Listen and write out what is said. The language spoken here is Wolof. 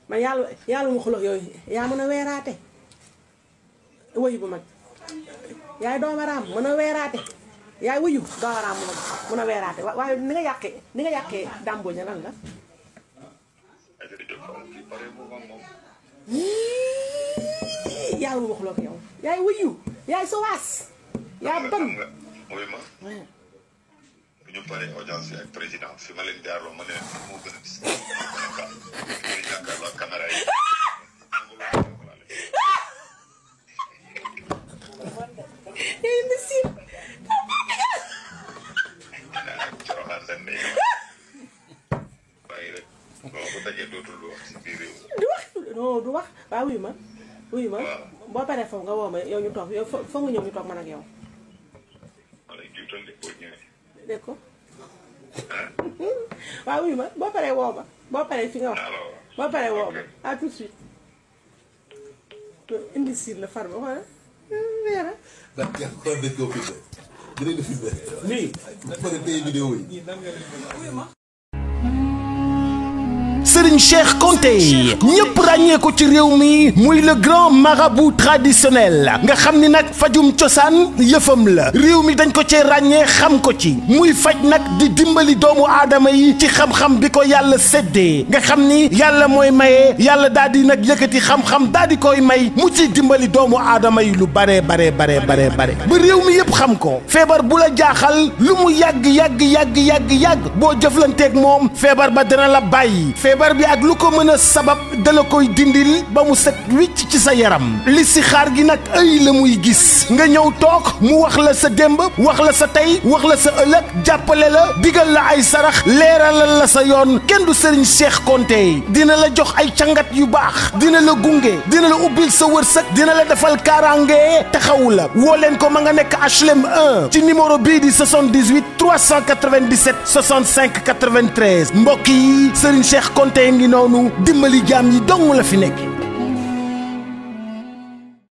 man yàlla mu xuloo yooyu yaa mën a weeraate wëyu bu mag yaay doomaraam mën a weeraate yaay wëyu doomaraam mën a weeraate waaye ni nga yàqee dàmboo ña lan la yàlla mu xuloo ko yow yaay wëyu yaay sa waas yaa bon ñu pare audience ak président fi ma leen jaarloo ma ne moo gën a gis jàkkaarloo ak caméra yi coroxaan dañ ne bàyyi rek boo ko dajee dootul wax si biir réew du wax waaw wuyu ma boo paree foofu nga woo ma yow ñu toog yow foog nga ñëw ñu toog man ak yow dégg ko waaw wuyu ma boo paree woo ma boo paree fi nga wax boo paree woo ma à tout de suite imbécile la far ba xoolal weera ndax kenn xool dañ koo filmé dinañ la filmé nii pare tey vidéo yi Serigne Cheikh Konté ñëpp ràññee ko ci réew mi muy le grand marabout traditionnel nga xam ni nag fajum cosaan yëfam la réew mi dañ ko cee ràññee xam ko ci muy faj nag di dimbali doomu aadama yi ci xam-xam bi ko yàlla séddee nga xam ni yàlla mooy maye yàlla daal di nag yëkkati xam-xam daal di koy may mu ci dimbali doomu aadama yi lu bare ba réew mi yëpp xam ko feebar bu la jaaxal lu mu yàgg boo jëflanteeg moom feebar ba dina la bàyyi feebar bi ak lu ko mën a sabab dala koy dindil ba mu set wicc ci sa yaram li si xaar gi nag ay la muy gis nga ñëw toog mu wax la sa démb wax la sa tey wax la sa ëllëg jàppale la digal la ay sarax leeralal la sa yoon kenn du Serigne Cheikh Konté dina la jox ay cangat yu baax dina la gunge dina la ubbil sa wërsëg dina la defal kaaraange taxawu la woo leen ko ma nga nekk HLM 1 ci numéro bii di 78 397 65 93 mbokk yi Serigne Cheikh Konté ngi noonu dimbali jaam yi dong la fi nekk